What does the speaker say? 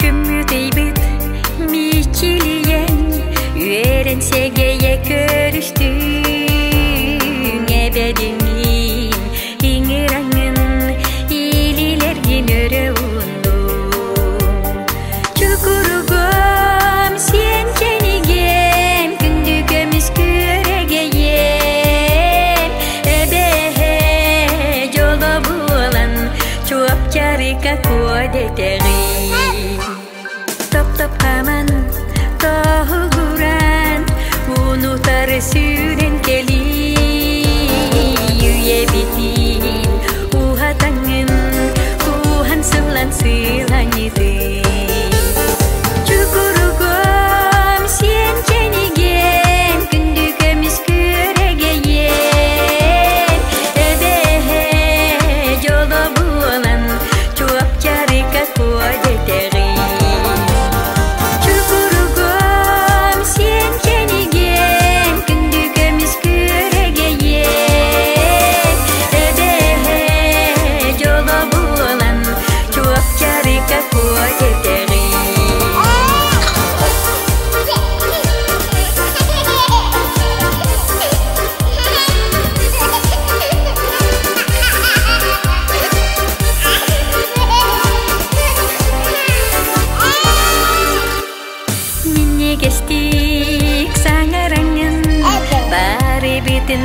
Күммүтүйбүт мичилийэн, үөрэн сэгэйэ көрүстүҥ, эбэдиҥиин иҥыраҥын илилэргин өрө ууннуҥ. Чукуругум сиэн кэнигем, күндү көмүс күөрэгэйем, эбэһэ дьоло буолан чуопчарыка куо дэтэҕин. Топ-топ хаман, тоһугуран, унутары сүүрэн кэлии, үйэбитин уһатаҥын, кууһан сыллан сыланьытыы. Чукуругум сиэн кэнигем, күндү көмүс күөрэгэйем, эбэһэ дьоло буолан, чуопчарыка куо дэтэҕин. Чукуругум сиэн кэнигем, күндү көмүс күөрэгэйем, эбэһэ дьоло буолан, чуопчарыка куо дэтэҕин. Минньигэстик саҥараҥын, бары бүтүн